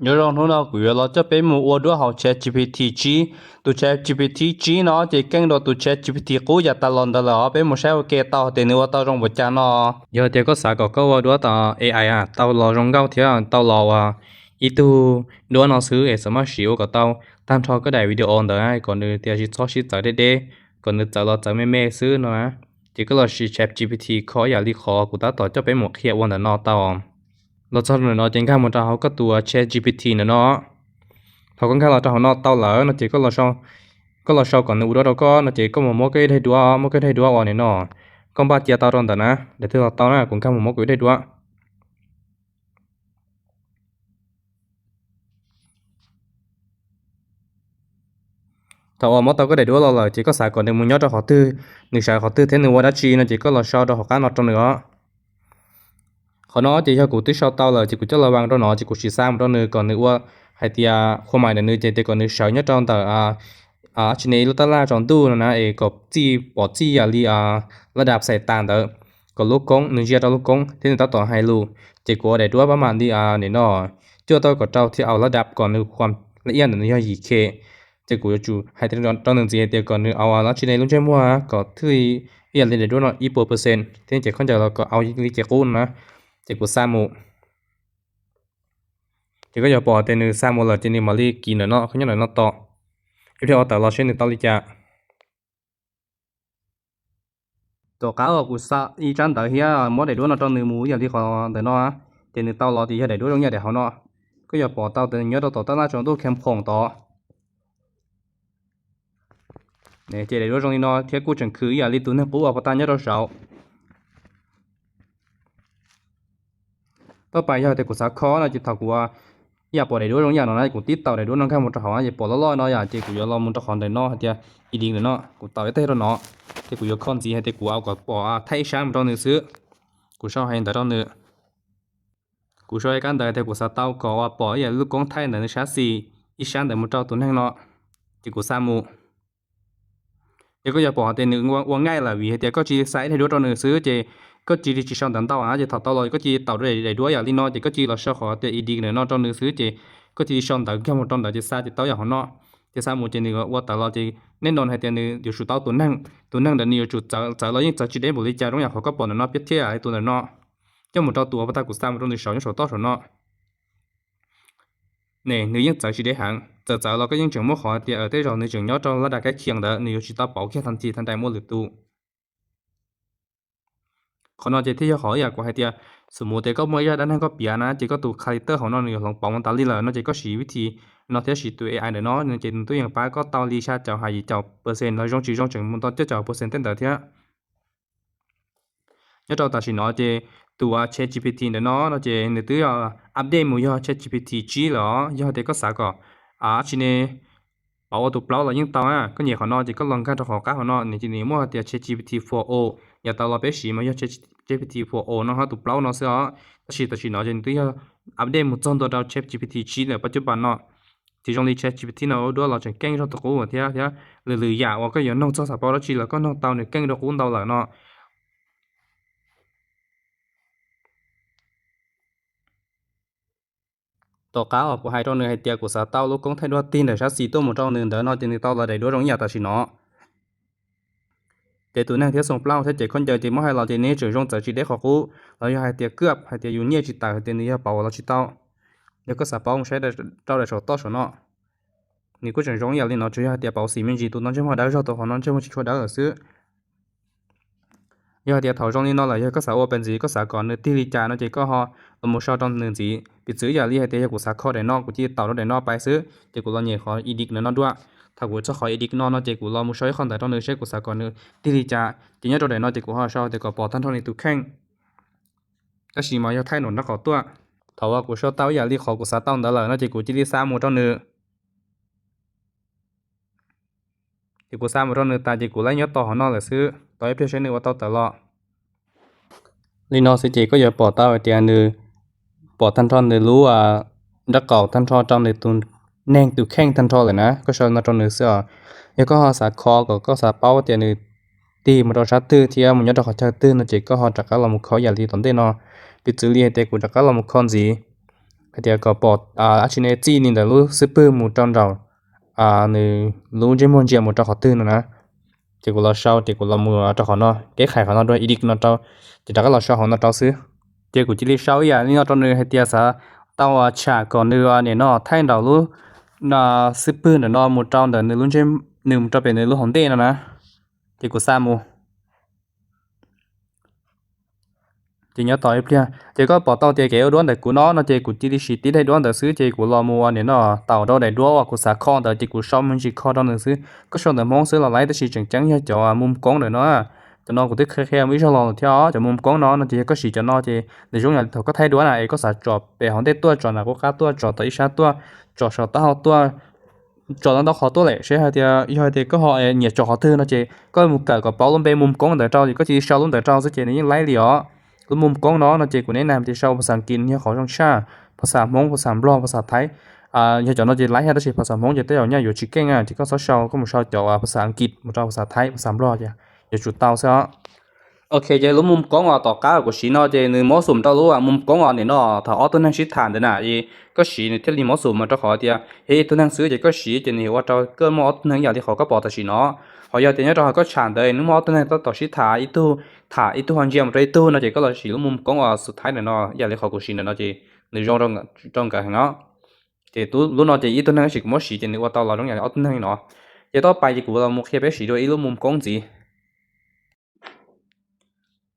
Nyob zoo, hnub no kuv yuav los coj peb mus ua duab hauv ChatGPT tsib. Tus ChatGPT tsib no ces keej dua tus ChatGPT qub yav tas los ntawd lawm os. Peb mus saib ua ke tau tias nws ua tau zoo npaum cas no. Yog tias koj xav kom koj ua duab tom A I tau los zoo nkauj thiab tau los ua ib tug duab no xwb es xav muab siv ua kom tau tag nrho koj daim video ntawd kom nws tias tsis txhob sib txawv deb deb, kom nws txawv los txawv me me xwb no na, ces koj los siv ChatGPT kho ib yam li qhov kuv tab tom coj peb mus qhia ua ntawm no tau. Los txog ntawm no ces nkag mus rau hauv koj tus ChatGPT ntawm no. Thaum koj nkag los rau hauv no tau lawm no ces koj los sau kom nws ua duab rau koj no ces koj mus muab koj ib daim duab, muab koj ib daim duab uas nim no koj npaj cia tau rau ntawm na, daim twg los tau na, kuv nkag mus muab kuv ib daim duab. Thaum uas muab tau koj daim duab los lawm ces koj xav kom nws mus nyob rau qhov twg, nws sawv qhov twg thiab nws ua dab tsi no ces koj los sau rau hauv qab no rau nws os. Qhov no ces yog kuv twb sau tau lawm ces kuv coj los vau rau no ces kuv sim xa mus rau nws kom nws ua hais tias qhua mais ntawm nws ces tias kom nws sawv nyob rau ntawm tsis ne ib lub tab laj tsaus ntuj no na es kom txij pom txij yam li laj dab xais tas ntawd, kom lub koob nws ntsia rau lub koob thiab nws tab tom hais lus. Ces kuv ua daim duab pab mam li nim no cuaj tau kom rau thiab au laj dab kom nws khuam laj iab ntawm nws yog yim khe. Ces kuv yuav tsum hais rau nws ntxiv hais tias kom nws au laj tsis ne lub ntsej muag kom thwj ib yam li daim duab no ib puas percent thiab ces khaub ncaws los kom au li ces qub no na. Ces kuv xa mus. Ces koj yuav pom tias nws xa mus lawm ces nws mam li kiv ntawm no, koj nyob ntawm no tos ib pliag ua tawm los seb nws tau li cas. Tom qab uas kuv xa ib tsab ntawv thiab muab daim duab no rau nws mus ib yam li qhov ntawm no, ces nws tau los tias yog daim duab zoo ib yam daim hauv no. Koj yuav pom tau tias nws nyob rau tom tab laj tsaus ntuj Cam Phones tod. Ces daim duab zoo li no thiab kuj tseem khwv ib yam li tus neeg qub uas pov tag nyob rau saud. Tau pais yog tias kuv xav kho no ces thaum kuv ib yam pom daim duab zoo ib yam no na, kuv tib taus daim duab no nkag mus rau hauv no ces pom loj loj no yom, ces kuv yuav los mus rau qhov ntawm no hais tias edit ntawm no, kuv taus ib teg rau no, ces kuv yuav kho ntxiv hais tias kuv au kom pom thaij ib sab mus rau nws xwb. Kuv sau hais ntawd rau nws. Kuv sau ib kab ntawv tias kuv xav tau kom uas pom ib yam lub koob thaij ntawm nws sab xis ib sab ntawd mus rau tus neeg no, ces kuv xa mus. Ces koj yuav pom hais tias nws ua nqaij lawm vim hais tias koj cia li xa ib daim duab rau nws xwb ces koj cia li tsis sau ntawv ntau na, ces thaum tau los koj cia li taus daim duab yam li no ces koj cia li los sau qhov tias edit ntawm no rau nws xwb ces koj cia li sau ntawv nkag mus rau ntawd ces xa ces tau yam hauv no. Ces xa mus ces nws ua tawm los ces nej no hais tias nws yuav tsum tau tus neeg, tus neeg ntawd nws yuav tsum txawv, txawv los yeej txawv tsis deb npaum li cas zoo yam qhov koj pom ntawm no piab thiab tus ntawm no. Coj mus rau tus uas pov tag kuv xa mus rau nws saum nyob saum toj saum no. Ne nws yeej txawv tsis deb heev, txawv txawv los koj yeej tseem muaj qhov tias tej zaum nws tseem nyob rau laj dab kab khias ntawd nws yuav tsis tau pauv kiag tag nrho thaum ntawd muaj lwm tus. Qhov no ces thiaj yog qhov ib yam kuv hais tias xum mus tias koj muaj ib zaj dab neeg koj piav na ces koj tus character hauv no nws yuav hloov pauv mus tas li lawm no ces koj siv vib thim no thiab siv tus A I ntawm no ces nws twb yeej pab koj tau li xya caum hais yim caum percent los zoo tsis zoo tseem mus tau cuaj caum percent tej ntawd thiab. Nyob rau tam sim no ces tus ChatGPT ntawm no no ces nws twb update mus yog ChatGPT tsib lawm os. Yog tias koj xav kom dab tsi ne pauv ua tus plaub los yeej tau na. Koj nyem qhov no ces koj los nkag rau qhov qab qhov no nws ces nws muaj hais tias ChatGPT four o, yav tas los peb siv mas yog ChatGPT four o no hos tus plaub no xwb os. Tab sis tam sim no ces nws twb yog update mus txog ntua rau ChatGPT tsib lawm pas cuj pas no. Ces zoo li ChatGPT no ua duab los tseem keej zog tus qub thiab thiab lwm lwm yam uas koj yuav noog txog xav paub dab tsi los koj noog tau nws keej dua qub ntau lawm no. Tom qab uas kuv hais rau nws hais tias kuv xav tau lub koob thaij duab tig ntawm sab xis tuaj mus rau nws ntawd no ces nws tau los daim duab zoo ib yam tam sim no. Ces tus neeg thiab xoo plaub thiab ces khaub ncaws ces muab hais los ces nws tseem zoo txawv tsis deb qhov qub los yog hais tias kwj hais tias yus nyiaj tsis tawm hais tias nws yog pauv los tsis tau. Yog koj xav paub mus saib rau daim saum toj saum no. Nws kuj tseem zoo ib yam li no tsuas yog hais tias pauv xim me ntsis tus no ntsej muag dawb zog tus qhov no ntsej muag tsis tshua dawb lawm xwb. Yog hais tias thaum zoo li no lawm yog koj xav ua pes ntxiv koj xav kom nws tig li cas no ces koj ho los mus sau rau nws ntxiv. Piv txwv ib yam li hais tias yog kuv xav kho daim no kuv cia li taus rau daim no pais xwb ces kuv los nyem qhov edit ntawm no dua. Thaum kuv txog qhov edit no no ces kuv los mus sau ib qho ntawv rau nws seb kuv xav kom nws tig li cas ces nyob rau daim no ces kuv ho sau tias kom pom tag nrho nws tus kheej. Tab sis mas yog thaij nram nraub qaum tuaj. Thaum uas kuv sau tau ib yam li qhov kuv xav tau ntawd lawm no ces kuv cia li xa mus rau nws. Ces kuv xa mus rau nws tas ces kuv laib nyob tos hauv no lawm xwb, tos ib pliag seb nws ua tau tawm los. Li no xwb ces koj yuav pom tau hais tias nws pom tag nrho nws lub nraub qaum tag nrho rau nws tus neeg tus kheej tag nrho lawm na, koj sau no rau nws xwb os. Yog koj ho xav kho kom koj xav paub tias nws tig mus rau sab twg thiab mus nyob rau qhov chaw twg no ces koj ho rov qab los mus kho ib yam li tom ntej no. Piv txwv li hais tias kuv rov qab los mus kho ntxiv, hais tias kom pom dab tsi ne, txij li ntawm lub xub pwg mus rau nraum nws lub ntsej muag ntsia mus rau qhov twg no na. Ces kuv los sau, ces kuv los mus rau qhov no, kev qhais qhov no rau, edit no rau, ces rov qab los sau hauv no rau xwb. Ces kuv cia li sau ib yam li no rau nws hais tias xav tau tsham kom nws nim no thaij nraum lub xub pwg ntawm no mus rau ntawm nws, nws mus rau pem nws lub hauv ntej no na. Ces kuv xa mus. Ces nyob tos ib pliag, ces koj pom tau tias kev ua duab ntawm kuv no no ces kuv cia li siv tib daim duab ntawd xwb, ces kuv los mus ua nim no taus rau daim duab uas kuv xav kho ntawd, ces kuv sau me ntsis kho rau nws xwb. Koj sau ntawv Hmoob xwb los laib, tab sis tseem ceeb yog cov mus koob ntawm no. Cov no kuv twb qhia qhia mus ib zaug los thiab. Cov mus koob no no ces yog koj siv cov no ces nws zoo yam li thaum koj thaij duab na, es koj xav tsom pem hauv ntej tuaj, tsom nram qub qab tuaj, tsom tom ib sab tuaj, tsom saum taub hau tuaj, tsom ntau ntau qhov tuaj lawm, seb hais tias yog hais tias koj ho nyiam tsom qhov twg no ces koj mus kawm kom pauv lub npe mus koob ntawd rau, ces koj cia li sau lub ntawd rau xwb ces nws yeej laib li os. Lub mus koob no no ces kuv neb nam tias sau phas xas Askiv yog qhov zoo tshaj, phas xas Hmoob, phas xas Nplog, phas xas Thaib, yog cov no ces laib thiab, tab sis phas xas Hmoob ces tej zaum nyaj yuav tsis keej na, ces koj txhob sau, koj mus sau cov phas xas Askiv mus rau phas xas Thaib, phas xas Nplog ces yuav tsum tau xwb os. Ok, ces lub mus koob uas tom qab kuv siv no ces nws mob xum rau lub mus koob uas nim no thaum ob tug neeg sib tham ntawd na, es koj siv nws thiaj li mob xum, mas rau qhov tias yog ib tug neeg xwb ces koj siv ces nws yuav ua rau koj muaj ob tug neeg ib yam li qhov koj pom tam sim no. Ho yog tias nyob rau hauv koj tsham ntawd nws muaj ob tug neeg tab tom sib tham, ib tug tham ib tug ho ntsia mus rau ib tug no ces koj los siv lub mus koob uas xus Thaib ntawm no ib yam li qhov kuv siv ntawm no ces nws zoo rau nkawd heev os. Ces lub no ces ib tug neeg tab sis kuv muab siv ces nws ua tau los zoo yam li ob tug neeg li no. Ces tau pais ces kuv los mus qhia peb siv dua ib lub mus koob ntxiv.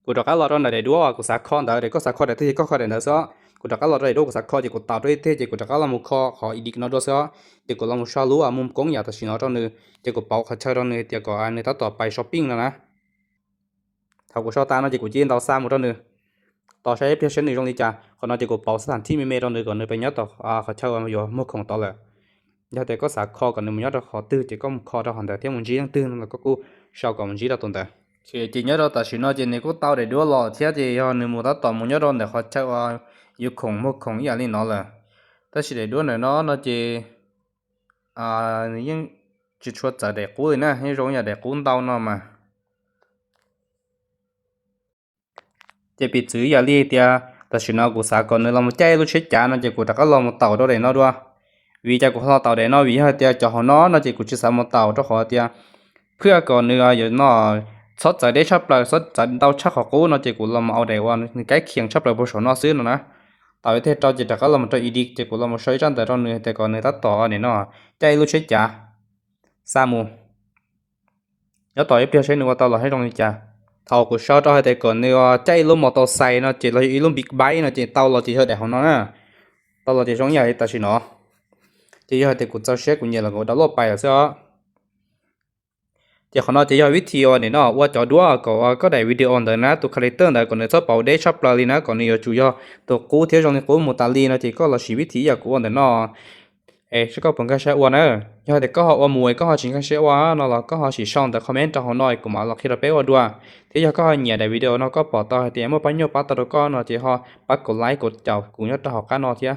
Kuv rov qab los rau ntawm daim duab uas kuv xav kho ntawd, es koj xav kho daim twg ces koj kho daim ntawd xwb os. Kuv rov qab los rau daim duab kuv xav kho ces kuv taus rau ib teg ces kuv rov qab los mus kho qhov edit no dua xwb os. Ces kuv los mus sau lub mus koob yam tam sim no rau nws, ces kuv pauv qhov chaw rau nws tias kom nws tab tom pais shopping no na. Thaum kuv sau tas no ces kuv cia li ntaus xa mus rau nws, tos saib ib pliag seb nws zoo li cas. Qhov no ces kuv pauv xab tham thib me me rau nws kom nws pais nyob tom qhov chaw uas yuav muag khoom tod lawm. Yog tias koj xav kho kom nws mus nyob rau qhov twg ces koj mus kho rau qhov ntawd thiab mus ntsib leej twg no los koj kuj sau kom mus ntsib rau tus ntawd. Ces nyob rau tam sim no ces nws kuj tau daim duab los thiab ces yog nws mus tab tom mus nyob rau ntawm qhov chaw uas yuav khoom muag khoom ib yam li no lawm. Tab sis daim duab ntawm no no ces nws yeej tsis tshua txawv daim qub li na, yeej zoo yam daim qub ntau no mas. Ces piv txwv yam li tias tam sim no kuv xav kom nws los mus caij ib lub tsheb cav no ces kuv rov qab los mus taus rau daim no dua. Vim cas kuv ho los taus daim no? Vim yog hais tias cov hauv no no ces kuv tsis xav mus taus rau qhov tias phwj kom nws yuav no txhob txawv deb tshaj plaws, txhob txawv ntau tshaj qhov qub no ces kuv los mus au daim uas nws kaib khias tshaj plaws puag saum no xwb no na. Taus ib teg rau ces rov qab los mus rau edit ces kuv los mus sau ib tsab ntawv rau nws tias kom nws tab tom nim no caij ib lub tsheb cav xa mus. Nyob tos ib pliag seb nws ua tau los thiab zoo li cas. Thaum kuv sau rau hais tias kom nws caij ib lub mos tau xais no ces los yog ib lub big bike no ces tau los ces yog daim hauv no na. Tau los ces zoo ib yam li tam sim no. Ces yog hais tias kuv txaus siab kuv nyiam los kuv download pais lawm xwb os. Ces qhov no ces yog vib thib uas nim no ua cov duab kom koj daim video ntawd na, tus character ntawd kom nws txhob pauv deb tshaj plaws li na, kom nws yuav tsum yog tus qub thiab zoo li qub mus tas li no ces koj los siv vib thib yam kuv ua ntawm no. Es seb koj puas nkag siab ua na. Yog hais tias koj ho ua mus es koj ho tsis nkag siab ua no los koj ho sim sau ntawv comment rau hauv no kuv mam los qhia rau peb ua dua. Thiab yog koj ho nyiam daim video no koj pom tau hais tias muaj pab nyuaj pab tau rau koj no ces ho pab kom like kom caum kuv nyob rau hauv qab no thiab.